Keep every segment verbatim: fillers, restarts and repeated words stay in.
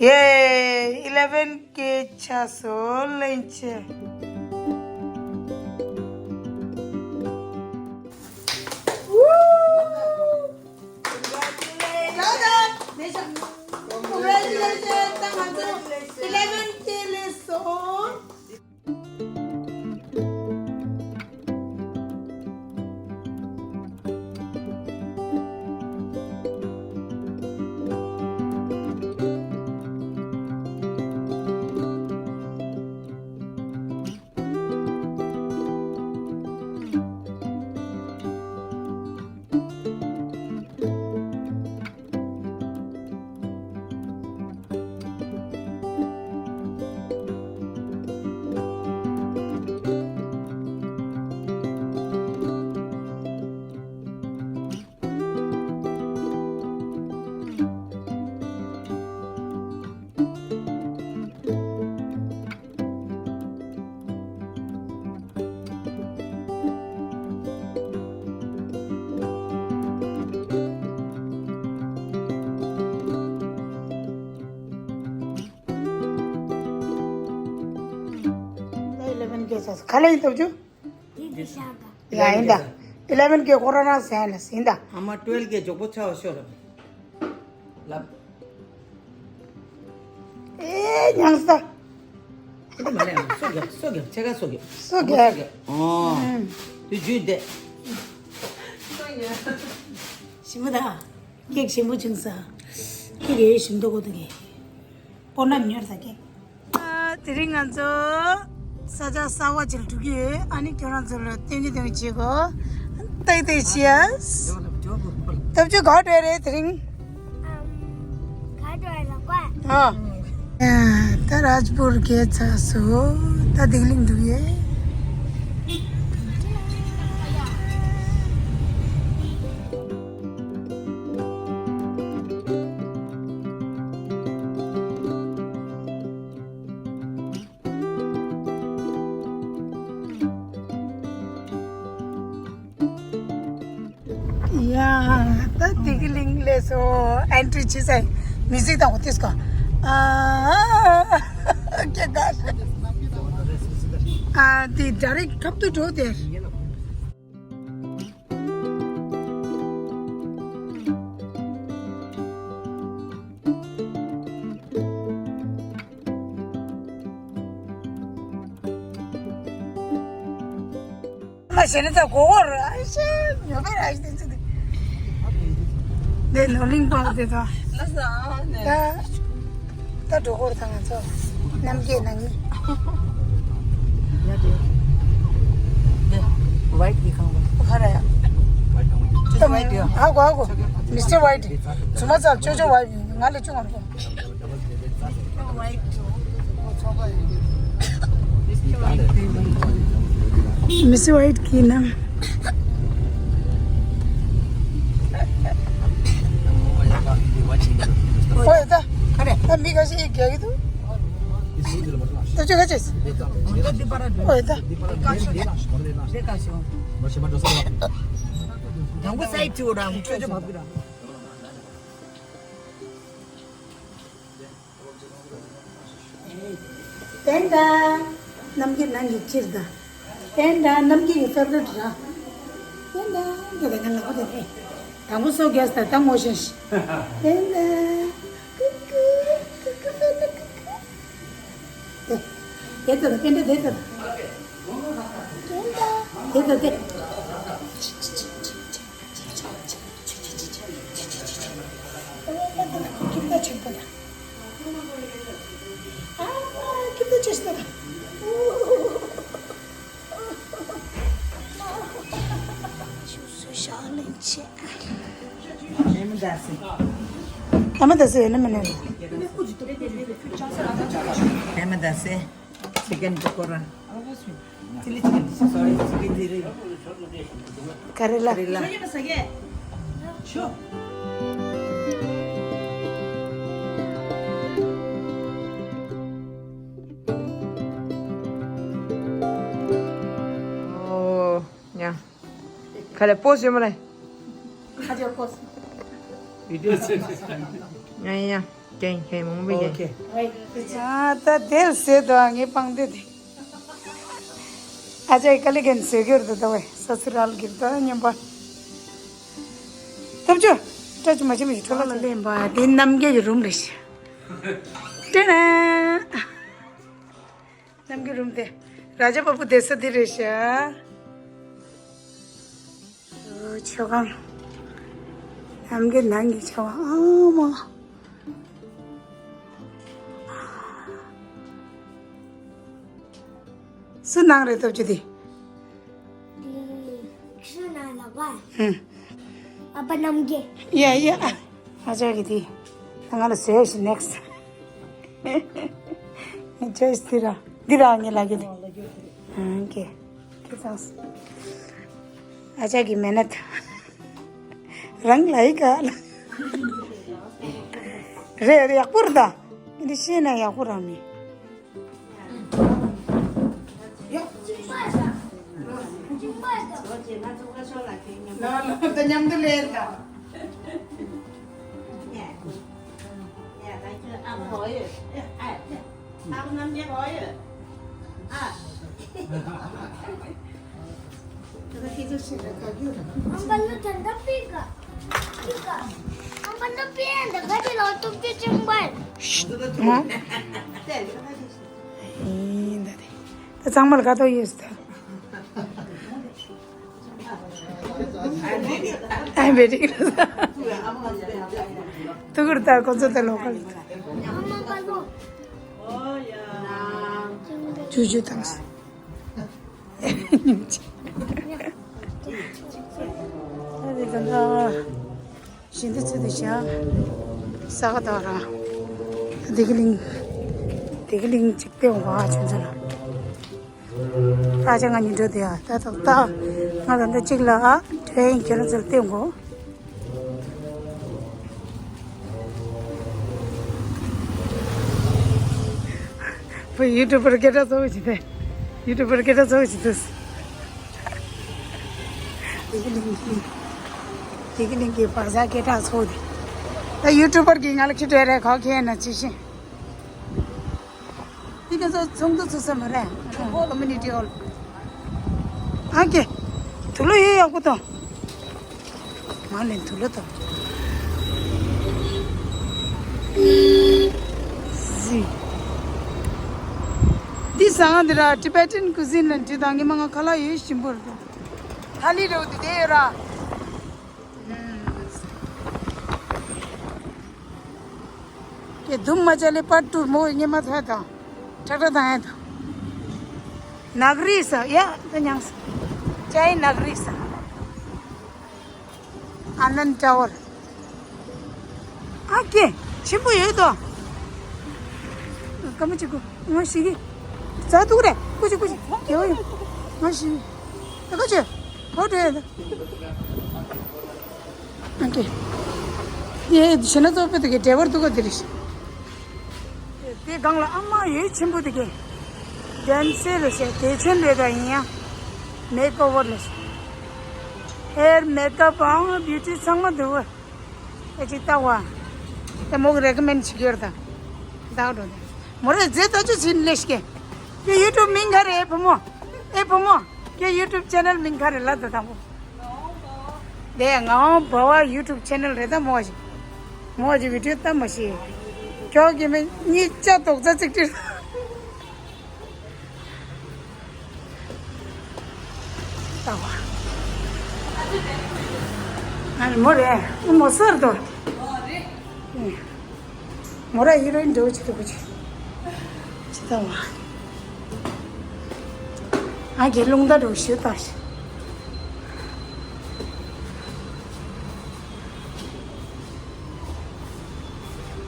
ཡེ། eleven K ཆགས་སོང་། ལན་ཆེ། Congratulations. Congratulations. ད་ང་ཚོ་eleven K སླེབས་སོང་། eleven K ཆགས་སོང་། ག་ལེར་ཡིན་ཐུབ་རྒྱུ། ཡ་ཡིན་ད། eleven K ཁོ་རང་རང་ཟན་ལ་ཟིན་ད། ཨ་མ་twelve K མགྱོགས་པོ་ཆགས་ཤོག་ལབ། ལབ། ཨེ་ཉང་ས། ཨེ་མ་ལས་སོ་རྒྱབ་སོ་རྒྱབ་ཕྱེད་ཀ་སོ་རྒྱབ། སོ་རྒྱབ། ཨོ། ཨུམ། དུ་རྒྱུད་དེ། ཞིམ་པོ་ད། ཀེག་ཞིམ་པོ་བྱུང་ས། ཀེག་ཡོད་ཞིམ་མདོག་གོ་དུ་གེ། པོ་ན་ཉོར་ས་ཀེག་ཨ། དེ་རིང་ང་ཚོ་ས་ཆ་གསར་པ་ཅིག་ལ་འགྲོ་གི་ཡོད། ཨ་ནི་ཁྱོད་རང་ཚོ་ལ་སྟོན་གྱི་སྟོན་གྱི་བྱེད་དགོས། ཏག་ཏག་བྱེད་ཡ། སྟོབས་ཆུ་ག་བྲོས་རེད་དེ་རིང་། ཨམ། ག་བྲོས་ལ་ཀ་ཨ། ད་རཱཇ་པུར་གེ་ཚ་སོ། ད་དིག་ལིང་འགྲོ་གི་ཡོད། ཡ། ད་དིག་ལིང་ལས་སོ། ཨེན་ཊི་རི་བྱེད་ས། མི་ཟིག་དང་འོ་ཏིས་ཀ་ཨ། ཀེ་ག་ཨ། དེ་ཌའི་རེག་ཁབ་ཏུ་འགྲོ་དེ། མ་ཤེས་ན་ཚ་གོ་བོར་ཨ་ཤེས་ཉོ་བར་ཨ་ཤེས་ཚུལ་དེ། ནོར་གླིང་པ་དེ་དང་། ལ་ས་ཨ་ནེ། ད་ད་འགྲོ་གོར་དང་ང་ཚོ་རྣམ་རྒྱལ་ནང་མི། ཡ་དེ། དེ་ཝའིཊ་གི་ཁང་པ་ཁ་ར་ཡ། ཅོ་ཅོ་ཝའིཊ་ཡ། ཧ་གོ་ཧ་གོ། མི་སི་ཊར་ཝའིཊ། ཚུ་མ་ཚ་ཅོ་ཅོ་ཝའིཊ་ང་ལས་ཅུང་ང་རོ། མི་སི་ཝའིཊ་གི་ནང་། ཨོ་ཡ་ད། ཁ་རེ། ད་མི་ག་ཤི་ཡི་རྒྱ་ཡི་འདུག་ད་ཅི་ག་ཅི། ཨོ་ཡ་ད། དང་པོ་སའིཌ་ཅིག་འོ་ར་ཅོ་ཅོ་བབ་གི་ར། དེ་འདྲ། རྣམ་རྒྱལ་ནང་གི་སྤྱིར་དང་། དེ་འདྲ་རྣམ་རྒྱལ་གྱི་ཕེ་ཝ་རི་ཊི་ར། དེ་འདྲ་འདི་ལ་ང་ལ་ཁོ་དེ་རེད། དང་པོ་སོ་རྒྱས་ད་ད་ངོ་ཤེས་ཤིག་དེ་འདྲ། ཀུ་ཀུ་ཀུ་ཀུ་དེ་འདྲ་ཀུ་ཀུ། དེ་དེ་ད་དེ་འདྲ་དེ་ད། དེ་འདྲ་དེ་ད་དེ། ཨ་མ་ད་སེ་ནི་མི་ནི། ཨ་མ་ད་སེ། Chicken pakora. Chili chicken. Sorry, chicken chili. Karela. Karela. Sure. ཁ་ལས་པོ་ཟེར་མ་ལས། ཁ་ལས་པོ་ཟེར། ཡ་ཡ། རྒན་རྒན་མང་པོ་རྒན། ཨོ་ཁེ། ཨ་ད་དེར་ཟེར་དོ་ངའི་པང་དེ་དེ། ཨ་ཅག་ག་ལེ་རྒན་ཟེར་གྱི་རེད་ད་བས་ས་སི་རལ་གྱི་ད་མཉམ་པ། ཐབས་ཆུ། སྐྲ་ཆུ་མ་ཆེ་མ་ཞིག་འཕྲོ་ལ་ལེན་པ་དེ་རྣམ་རྒྱལ་གྱི་རུམ་རེད་ཤག་ཏེ་ན། རྣམ་རྒྱལ་རུམ་དེ། ར་ཇ་པ་པུ་བསྡད་ས་དེ་རེད་ཤག་མཆོད་ཁང་། རྣམ་རྒྱལ་ནང་གི་མཆོད་ཁང་ཨ་མ། སུ་ནང་རེད་སྟོབས་ཆུ་དེ། དེ་སུ་ནང་ལ་བ། ཧུམ། ཨ་ཕ་རྣམ་རྒྱལ། ཡ་ཡ། ཨ་ཅག་གི་དེ། ད་ང་ལ་བཟོས་ཤིག་ནེག་སི་ཊི། ཅོའི་སི་དེ་ར། འདི་ར་ངས་ལབ་རྒྱུ་དེ། ཨང་ཀེ། ཁྱེད་ཚང་། ཨ་ཅག་གི་མེ་ནད། རང་ལ་ཡི་ག་ལ། རེད་རེད་ཡག་པོ་རེད་ད། འདི་ཤེས་ན་ཡག་པོ་རང་མི། ལོ་ལོ་ད་མཉམ་དུ་ལས་ད། ད་ཚང་མ་ལ་དགའ་ཏོག་ཡོད་ཟེར། ཨ་བེ་རིག་ལ་ཐུ་གུར་ད་ཁོ་ཚོ་ད་ལོ་ཀལ་ཅུ་ཅུ་དང་། ཨ་དེ་ད་ད། ཞིང་དུ་ཚུད་དེ་བཞག་ས་ག་དང་ར། བདེ་སྐྱིད་གླིང་། བདེ་སྐྱིད་གླིང་གཅིག་སྟེ་འོང་བ་ཁྱོད་ཚོ་ལ། ད་ཆ་ང་གཉིས་འགྲོ་དེ་ཡ་ད་ད་ད། ང་ད་ལྟ་གཅིག་ལ་ཨ་དྲན་ཁྱོད་རང་ཚོར་སྟེ་འོང་གོ། བུ་ཡུ་ཊུབ་པར་སྐད་གྲགས་ཚ་བོ་ཞིག་སྟེ། ཡུ་ཊུབ་པར་སྐད་གྲགས་ཚ་བོ་ཞིག་འདུག་བདེ་སྐྱིད་གླིང་གི། བདེ་སྐྱིད་གླིང་གི་བག་ཆགས་སྐད་གྲགས་ཚོ་དེ། ད་ཡུ་ཊུབ་པར་གྱིས་ང་ལ་ཁྱི་སྤྲད་རེད་གོ་ཁྱེད་ན་ཅི་ཤེས། འདི་ག་ཚོད་ཚོགས་འདུ་ཚོགས་ས་མ་རེད། ཀོ་མུ་ནི་ཊི་ཧོལ། ཨ་ཀེ། དུག་ལོག་ཡོད་ཡག་པོ་དང་། མ་ལེན་དུག་ལོག་དང་། ཟི། འདི་ཟ་ང་འདི་ར་ཊི་བེ་ཊན་ཀུ་ཟིན་ལ་འདི་དང་ངེ་མ་ང་ཁ་ལག་ཡོད་ཞིམ་པོ་རེད། ཐ་ལི་རེད་འདི་དེ་ཡོད་ར། ཀྱེ་དུམ་མ་ཅ་ལེ་པར་ཊུ་མོ་ཉི་མ་ཐ་དང་། ཁྲག་ཁྲག་དང་ཡ་དང་། ནག་རི་ས་ཡ་ད་ཉང་ས། ཅའི་ནག་རི་ས། ཨ་ནན་ཊ་ཝར། ཨ་ཀྱེ་ཆེན་པོ་ཡོད་དོ། ཀ་མ་ཅི་གུ་ང་ཤི་གི། ཛ་དུག་རེ་ཀུ་ཅི་ཀུ་ཅི་ཡོ་ཡོ། ང་ཤི་གི། ད་ཀ་ཅི་ཧོ་ཏེ། ཨ་ཀྱེ། ཡེ་ཤེ་ན་ཙོ་པེ་དུ་གི་ཌེ་བར་དུ་ག་དེ་རེ་ཤི། དེ་སྒང་ལ་ཨ་མ་ཡོད་ཆེན་པོ་དེ་གས། ཌན་སེ་རེད་ཟེར་དེ་ཆེན་རེད་ད་ཡིན་ཡང་། མེག་ཨོ་ཝར་ལ་ཟེར། ཧེར་མེག་ཨབ་ཨང་བིའུ་ཊི་ཚང་མ་འདུག་ག་ཨེ་ཅིག་ལྟ་བ། དེ་མོ་གི་རེ་ཀོ་མེན་ཌི་བྱེད་ཀྱི་ཡོད་རེད་ད། ད་འགྲོ་དེ། མོ་རེ་རྫས་ལྟ་ཅུ་ཟིན་ལེ་ཤི་གེ་ཁྱེད་ཡུ་ཊུབ་མིང་ག་རེ་ཨེ་བུ་མོ། ཨེ་བུ་མོ། ཁྱེད་ཡུ་ཊུབ་ཆེ་ནལ་མིང་ག་རེ་ལབ་ད་དང་པོ། དེ་ངག་དབང་འབའ་བ་ཡུ་ཊུབ་ཆེ་ནལ་རེད་ད་མོ་ཞིག་མོ་ཞིག་བི་ཌི་ཡོ་ལྟ་མ་ཤེས། ཁྱོད་ཀྱི་མི་གཉིས་ཆ་རྡོག་རྩ་གཅིག་སྒྲིལ། ལྟ་བ། ཨ་ནི་མོ་རེད། མོ་སར་དོ། མོ་ར་ཧི་རོ་ཨིན་འདྲ་བོ་ཅིག་འདུག་གོ་ཅིག་ཅི་ལྟ་བ། ཨ་གེ་རླུང་རྟ་འདྲ་བོ་ཞིག་ལྟ་ཞིག་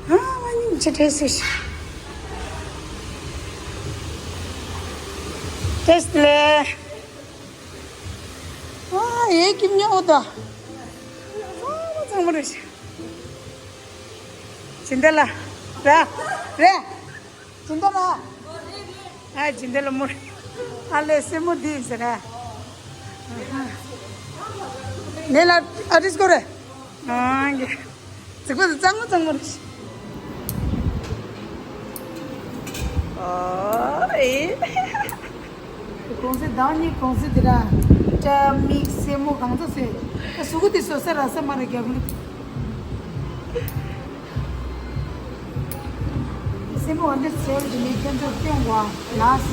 ཨ་མ་ནི་ཅི་བྲེལ་སི་ཞིག་བྲེལ་སི་ལེ། ཨ་ཡེ་ཀིམ་ཉོ་ད། ཨ་མ་ཚང་མ་རེ་ཞིག་སྦྱིན་བདག་ལགས། རེད། རེད། སྦྱིན་བདག་ལགས། ཨ་སྦྱིན་བདག་ལགས་མོ། ཨ་ལས་སེ་མོ་འདི་ཡིན་ཟེར་རེད། ནས་ལ་ཨ་ཏིས་སྐོར་རེ། ཨང་གི། ཙིག་པ་ཙང་མ་ཙང་མ་རེ། ཨོ་ཨེ། གོང་ཚེ་ཟླ་གཉིས་གོང་ཚེ་འདི་ར། སྐྲ་མིག་སེན་མོ་གང་ཚ་སེ། ད་གཟུགས་པོ་དེ་བཟོ་ས་ར་ས་མ་ར་རྒྱབ་ལུགས། སེན་མོ་འདི་ཚོ་འདི་ནས་ཁྱེད་ཚོར་སྟོན་དགོས་ལགས།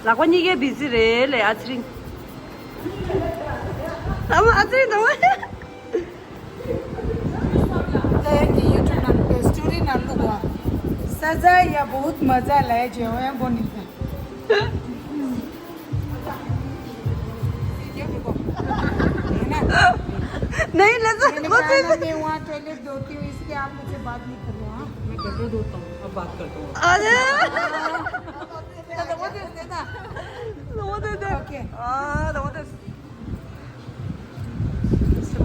ལག་པ་གཉིས་ཀའི་བི་ཟི་རེད་ལས་ཨ་ཚེ་རིང་། ཨ་མ་ཨ་ཚེ་རིང་དང་། ད་ཡང་གི་ཡུ་ཊུབ་ནང་གི་སི་ཊོ་རི་ནང་བླུགས་པ། ས་ཛ་ཡ་བུད་མ་ཛ་ལ་ཡ་ཇེ་ཝ་ཡང་གོ་ནི་ད། नहीं, नहीं, नहीं, नहीं, नहीं, नहीं, वहाँ टॉयलेट धोती हूँ, इसलिए आप मुझसे बात नहीं कर रहे हो, हाँ? मैं गटर धोता हूँ, अब बात करता हूँ। अरे। ओके।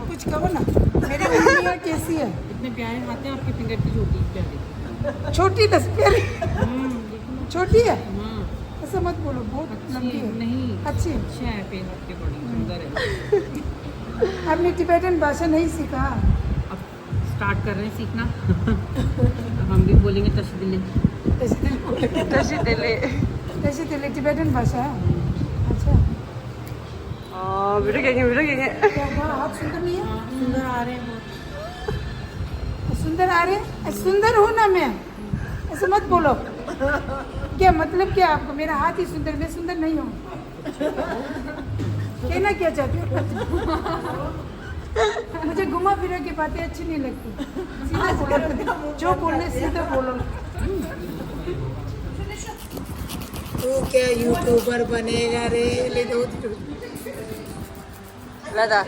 कुछ कहो ना। मेरी उंगलियाँ कैसी है? इतने प्यारे हाथ हैं आपके, फिंगर की छोटी प्यारी। छोटी दस प्यारी। हम्म, देखो ना। छोटी है। हाँ। ऐसा मत बोलो, बहुत अच्छी लंबी है। नहीं, अच्छी है। अच्छा है, पेन आपके बड़ी सुंदर है। आपने टिबेटन भाषा नहीं सीखा? अब स्टार्ट कर रहे हैं सीखना। अब हम भी बोलेंगे तशी दिले। तशी दिले बोलेंगे। तशी दिले। तशी दिले टिबेटन भाषा है। अच्छा। वीडियो क्या क्या, वीडियो क्या क्या? क्या हुआ? हाथ सुंदर नहीं है? सुंदर आ रहे हैं बहुत। सुंदर आ रहे हैं? सुंदर हूँ ना मैं। ऐसे मत बोलो। क्या मतलब क्या आपको? मेरा हाथ ही सुंदर, मैं सुंदर नहीं हूँ। कहना क्या चाहते हो? मुझे घुमा फिरा के बातें अच्छी नहीं लगती। सीधा बोलो, जो बोलने सीधा बोलो। तू क्या यूट्यूबर बनेगा रे? ले दो। ल दा।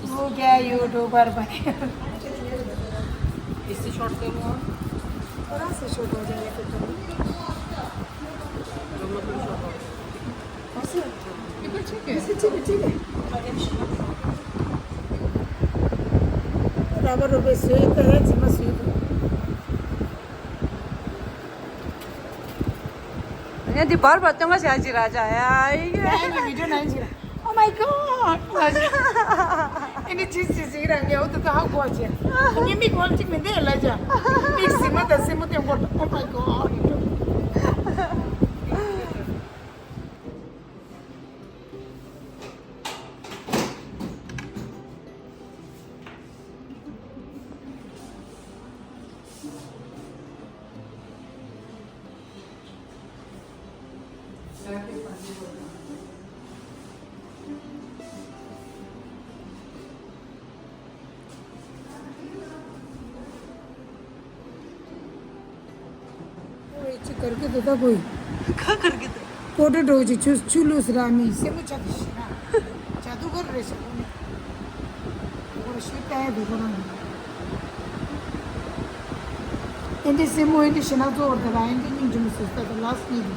हो गया यूट्यूबर बने। इससे शॉर्ट करूँ और? थोड़ा सा शॉर्ट हो जाएगा फिर तो। ऐसे? ये तो ठीक है। ऐसे ठीक है, ठीक है। रबर रुपये सुई तो है, जिमा सुई तो। ཡང་འདི་བར་བར་སྟོན་ཁ་བྱ་ཅི་ར་ཅ་ཡ་ཡི་གེ། ཡ་ཡི་ཝི་ཌིའོ་ནང་ཅི་ར། Oh my god. ཨེ་ནི་ཅི་ཅི་ཅི་ར་ངས་འོ་ད་ད་ཧ་གོ་ཅི། ངས་མིག་ཧོལ་ཅིག་མི་འདེ་ལ་ཅ། མིག་སི་མ་ད་སི་མ་ཏེ་གོ། Oh my god. ཅི་ཀར་གི་དུ་ད་གོ་ཡི། ཁ་ཀར་གི་དུ། ཀོ་ཏོ་འགྲོ་ཅིག་ཆུ་ཆུ་ལུས་ར་མི་སེ་མོ་ཆ་གི་ཤི་ན། ཇ་དུ་གར་རེ་ཤ་གོ་ནི། ཁོ་ར་ཤི་ཏ་ཡ་དུ་གོ་ར་མི། ཨེ་འདི་སེ་མོ་ཨེ་འདི་ཤི་ན་ཙོ་བར་ད་ར་ཨེ་འདི་སྙིང་རྗེ་མོ་སུ་ས་ད་ལ་སི་ནི་དུ།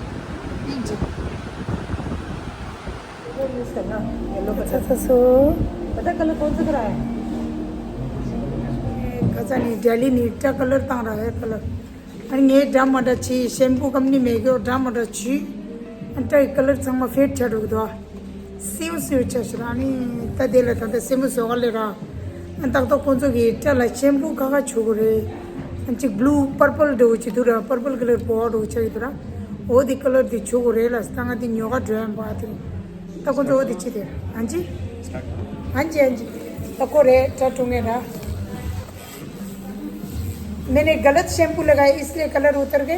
སྙིང་རྗེ། ये यूज़ करना, येलो कलर। अच्छा, अच्छा, सो। पता है कलर कौन सा करा है? खजानी दिल्ली ने इतना कलर तांग रहा है, कलर। अरे ये ड्राम मटा छी, शैम्पू कंपनी में गयो, ड्राम मटा छी। अंटा कलर संग में फेड छड़ दो। सिव सिव छड़ रानी, ता दे लेता, ता सिम सो ले रहा। अंता तो कौन सा ये चला शैम्पू का का छुगरे। अंचिक ब्लू पर्पल दो छी दूरा, पर्पल कलर बहुत हो छी दूरा। वो दी कलर दी छुगरे, लस्ता दी न्योगा ड्राम बात। ད་ཁོང་ཚོ་འོ་དེ་ཅི་དེ། ཨན་ཅི། ཨན་ཅི་ཨན་ཅི། ད་ཁོ་རེད་ད་དྲུང་ངེ་ར། मैंने गलत शैम्पू लगाया इसलिए कलर उतर गए।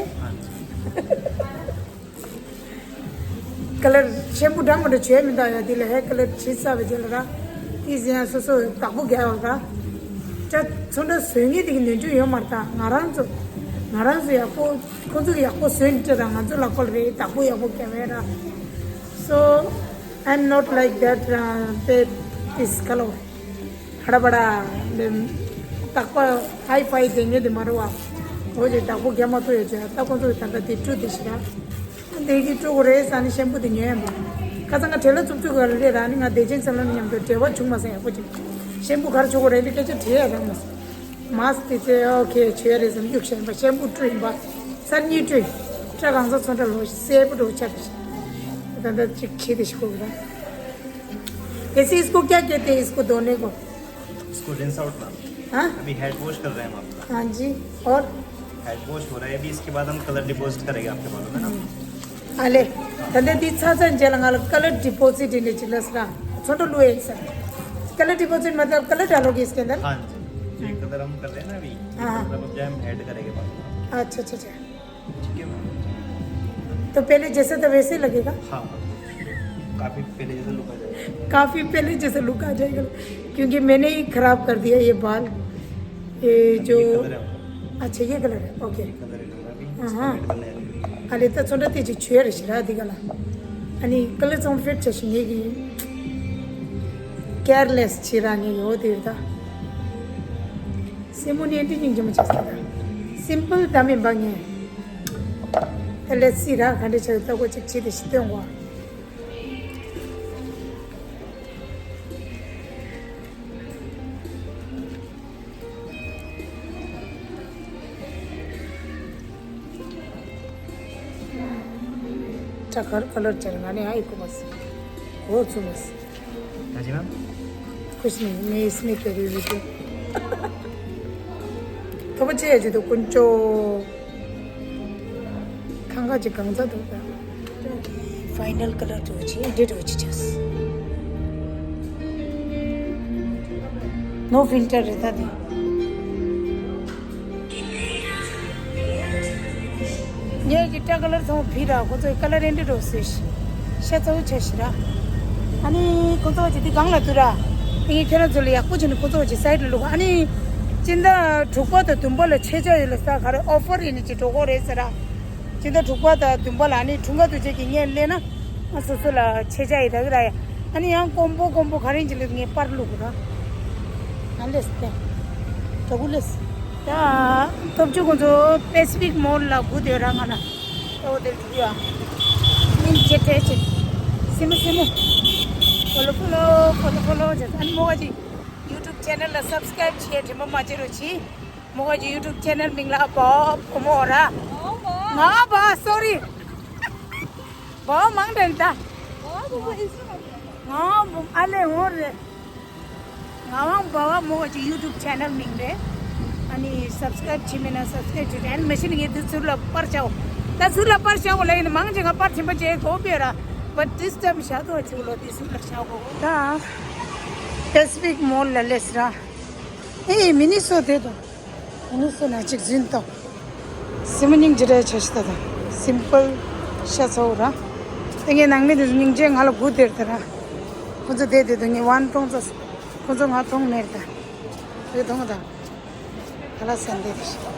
ཀ་ལར་ཤེམ་པུ་འདྲ་མི་འདྲ་བྱས་མི་འདུག་ཡ། དེ་ལ་ཧེ་ཀ་ལར་བྱེད་ས་བ་བྱེད་ལ་ར། དེ་ཟེར་ཡང་སོ་སོ་བདག་པོ་རྒྱག་ཡོང་ར། ད་ཚོ་འདྲ་བཟོས་ངེས་དེ་གི་ནོན་འཇུ་ཡོད་མ་རེད། ད་ང་རང་ཚོ་ང་རང་ཚོ་ཡག་པོ། ཁོ་ཚོ་གི་ཡག་པོ་བཟོས་འདྲ་ར། ང་ཚོ་ལ་ཁོ་ལ་རེད། བདག་པོ་ཡག་པོ་རྒྱག་མེད་ར། So I'm not like that, uh, that is color. ཧ་ར་བ་ར་བདག་པོ་ཧའི་ཕའི་དེ་ངེས་དེ་མ་རེད་བ། འོ་ཅེ་བདག་པོ་རྒྱག་མ་ཐུབ་ཡོད་ཅེ། ད་ཁོ་ཚོ་གི་ད་ལྟ་དེ་ཀྲུ་དེ་ཞིག་ར། དེ་གི་སྤྲོ་གི་རེད་ཟེར་ནས་ཤེམ་པུ་དེ་ཉོས་ཡིན་པ། ཁ་སང་ང་བྲེལ་ལ་ཙུབ་ཙུབ་ག་ལ་རེད་ར་ནི་ང་བདེ་ཆེན་ཚང་ལ་མཉམ་དུ་འབྲེལ་བ་བྱུང་མ་སོང་ཡག་པོ་ཅིག་ཤེམ་པུ་ག་རེ་བྱུང་གི་རེད་ལ་སྐད་ཆ་དྲིས་ཡ་རག་མ་སོང་། མཱ་སི་དེ་ཚེ་ཨོ་ཁེ་བྱོས་རེད་ཟེར་ནས་གཡུག་བཞག་ཡིན་པ། ཤེམ་པུ་བཀྲུས་ཡིན་པ། སང་ཉིན་བཀྲུས། སྐྲ་གང་ཚ་ཚོ་འདྲ་ལོ་གསལ་པོ་འགྲོ་ཆགས་པ་ཞིག་ད་ལྟ་ཅིག་བྱེད་དེ་ཞིག་གོ་གི་ར། कैसे इसको क्या कहते हैं, इसको धोने को? इसको रिंस आउट मैम। हाँ? अभी हेड वॉश कर रहे हैं हम आपका। हाँ जी। और? हेड वॉश हो रहा है अभी, इसके बाद हम कलर डिपॉजिट करेंगे आपके बालों में ना। अले, तंदे दी सा सा जेल ngala color deposit in चिलस ना। छोटो लुए सर। कलर डिपॉजिट मतलब कलर डालोगे इसके अंदर? हाँ जी, ये कलर हम कर रहे हैं ना अभी, ये हाँ। कलर अब जो है हम ऐड करेंगे बालों में। अच्छा अच्छा अच्छा। ठीक है मैम। तो पहले जैसा था वैसे ही लगेगा? हाँ, काफी पहले जैसा लुक आ जाएगा। काफी पहले जैसा लुक आ जाएगा, क्योंकि मैंने ही खराब कर दिया ये बाल। ये जो ये कलर है। अच्छा, ये कलर है, ओके। ये कलर है, कलर अभी हाँ, इसको हाँ। ऐड करने हैं। अले त छोटा तेजी छुए रही शिरा दिगला। अनि कलर सम फिट छ शिंगे की केयरलेस छिरा ने यो देवता। सेमोनी एंटी जिंग जम चस्ता। सिंपल दमे बंगे। त लेट्स सी रा खंडे चलता को चिक चिक दिस तेंगो। टकर कलर चलना नहीं आई को बस। वो सुनस। हाँ जी मैम। कुछ नहीं, मैं इसमें कह रही हूँ। तो बच्चे है जो तो कुंचो। खंगा जी गंजा दो। फाइनल कलर तो जी, एडिट हो जी जस। नो फिल्टर रहता थी। ये चिट्टा कलर तो फिर आ को तो कलर एंड रोसिस। शतो छेशरा। अनि को तो जी गांग ला तुरा। ये खेरा जुलिया कुछ न को तो जी साइड लो। अनि चिंदा ठुकवा तो तुम बोले छे जाए लस्ता खरे ऑफर ही नीचे ठोको रे सरा। चिंदा ठुकवा तो तुम बोला अनि ठुंगा तुझे कि ये लेना। सो सो ला छे जाए था गिरा। अनि यहां कोम्बो कोम्बो खरे जिले ये पर लुक ना। अनलेस ते। तो गुलेस। ད་སྟོབས་ཆུ་ཁོང་ཚོ་པེ་སི་ཕིག་མོལ་ལ་སྒུག་བསྡད་ར། ང་ལ་ཨོ་དེ་འགྲོ་ཡ། ཉིན་བྱེད་བྲེལ་བྱེད། སེམས་མོ་སེམས་མོ། ཕོ་ལོ་ཕོ་ལོ་ཕོ་ལོ་ཕོ་ལོ་བྱེད། ཨ་ནི་མོ་ག་ཅིག་ཡུ་ཊུབ་ཆེ་ནལ་ལ་སབ་སི་ཀ་རེབ་བྱེད་དྲན་པ་མ་བརྗེད་རོགས་གྱིས། མོ་ག་ཅིག་ཡུ་ཊུབ་ཆེ་ནལ་མིང་ལ་བ་བུ་མོ་ར། ང་བ་སོ་རི། བ་མང་དྲན་ད། ང་བུ་ཨ་ལེ་འོ་རེད། ངག་དབང་འབའ་བ་མོ་གཅིག་ཡུ་ཊུབ་ཆེ་ནལ་མིང་རེད། ཨ་ནི་སབ་སི་ཀ་རེབ་བྱེད་མེད་ན་སབ་སི་ཀ་རེབ་བྱེད་རེད། ཨ་ནི་མ་གཞི་ནས་ངས་འདི་ཚུར་ལ་པར་བྱའོ། ད་ཚུར་ལ་པར་བྱའོ་ལ་ཡིན་ན་མང་ཆེ་ང་པར་ཐིམ་པ་བྱེད་དགོས་པས་ར། བ་ཏིས་ཏམ་ཤ་དོ་ཆུ་ལོ་དེ་ཚུར་ལ་བྱའོ་གོ། ད་པེ་སི་ཕིག་མོལ་ལ་སླེབས་ར། ཨེ་མི་ནི་སོ་དེ་དོ། ཨ་ནི་སོ་ན་གཅིག་འཛིན་ཏོ། སེམས་སྙིང་རྗེ་རེ་ཆེ་ཤི་ད་ད། སིམ་པལ་ཤ་ཚ་བོ་ར། དེ་ངའི་ནང་མི་དེ་སྙིང་རྗེ་ང་ལ་སྒུག་དེར་ད་ར། ཁོ་ཚོ་བསྡད་དེ་དུ་ངའི་ཝན་མཐོང་ཚ། ཁོ་ཚོ་ང་མཐོང་མེད་ད། རེ་མཐོང་ད། ད་ལ་སན་དེ་དེ་ཤི།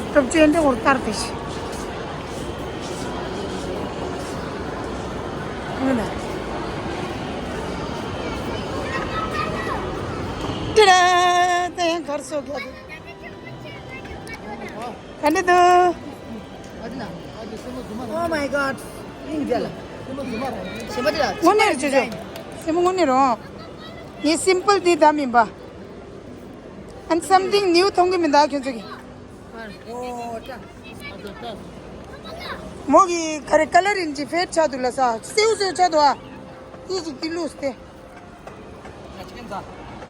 སྟོབས་ཅན་དེ་འོར་ལྟར་དེ་ཤི། ཨུ་ན། ཏི་ར། དེ་ཡང་གར་སོ་རྒྱག་གི། ག་འདྲ་འདུག Oh my god. དངོས་གནས་རེད་ཅོ་ཅོ། སེམས་པ་དངོས་གནས་རོ། ངས་སིམ་པལ་འདི་ད་མིན་པ། And something new མཐོང་གི་མིན་ད་ཁྱོད་ཚོ་གི། མོ་གི་ག་རེ་ཀ་ལར་ཡིན་གྱི་ཕེད་ཆགས་འདུག་ལ་ས་སེའུ་སེའུ་ཆགས་འདུག་ཨ། ཡིད་ཀྱི་ཀི་ལུས་ཏེ།